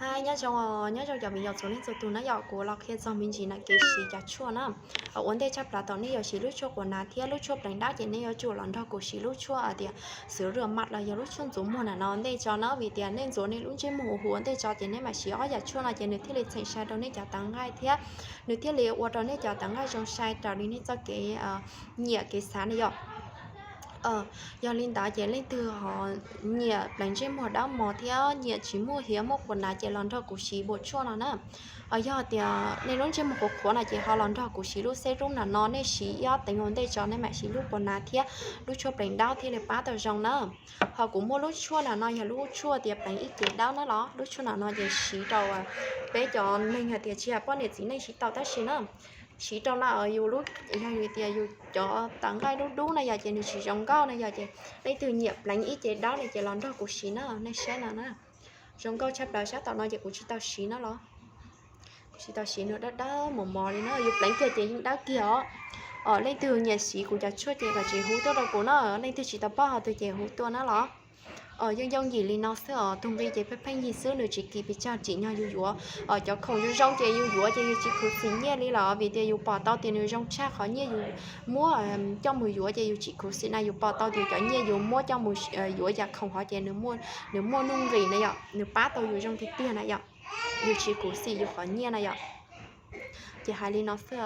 Hi, nyob zoo, nyob zoo cov viv ncaus txhua leej txhua tus na yom. Kuv los qhia txog me ntsis na kev siv cov tshuaj na. Ua ntej tshaj plaws thaum nej yuav siv lub tshuaj quas nav thiab lub tshuaj pleev dawb ces nej yuav tsum los nrog kuv siv lub tshuaj tias xwv ruam mam los yog lub tshuaj ntxuav muag na no ntej tso na, vim tias nej ntxuav nej lub ntsej muag huv huv ua ntej tso ces nej mam siv ob yam tshuaj no ces nws thiaj li txheem sai rau nej cov tawv nqaij thiab nws thiaj li ua rau nej cov tawv nqaij zoo sai raws li nej txoj kev nyiam kev xav na yom. Yog li ntawd ces leej twg ho nyiam pleev ntsej muag dawb mos thiab nyiam tsis muaj hiav muaj quas nav ces los nrog kuv siv npum tshuaj no na. Yog tias nej lub ntsej muag qhuav qhuav no ces ho los nrog kuv siv lub xeb rub na no, nej siv ib ob teev ua ntej tso nej mam siv lub quas nav thiab lub tshuaj pleev dawb thiaj li pab tau zoo na. Ho kuv muaj lub tshuaj na no yog lub tshuaj tias pleev ib ce dawb na los, lub tshuaj na no ces siv rau peb cov neeg hais tias tsis yog poj niam txiv neej siv tau tab sis na siv rau na, yus lub, yog tias yus cov tawv nqaij dub dub na yom ces nws tsis zoo nkauj na yom, ces leej twg nyiam pleev ib ce dawb no ces los nrog kuv siv na, nej saib no na. Zoo nkauj tshaj plaws, sab tom no ces kuv tsis tau siv na los, kuv tsis tau siv, nws dawb dawb mos mos li na, yus pleev kiag ces yeej dawb kiag os. Leej twg nyiam siv kuv cov tshuaj ces kom tsis hu tuaj rau kuv na, leej twg tsis tau paub qhov twg ces hu tuaj na los. Yooj yooj yim li no xwb os, tus nqi ces pheej pheej yig xwb, nws tsis kim pes tsawg, tsim nyog yus yuav. Cov khoom zoo zoo ces yus yuav ces yus tsis khuv xim nyiaj li lawm, vim tias yus pom tau tias nws zoo tshaj qhov nyiaj yus muab coj mus yuav ces yus tsis khuv xim na, yus pom tau tias cov nyiaj yus muab coj mus yuav yam khoom hov ces nws muaj nuj nqis na yom, nws pab tau yus zoo tiag tiag na yom, yus tsis khuv xim yus qhov nyiaj na yom. Ces hais li no xwb.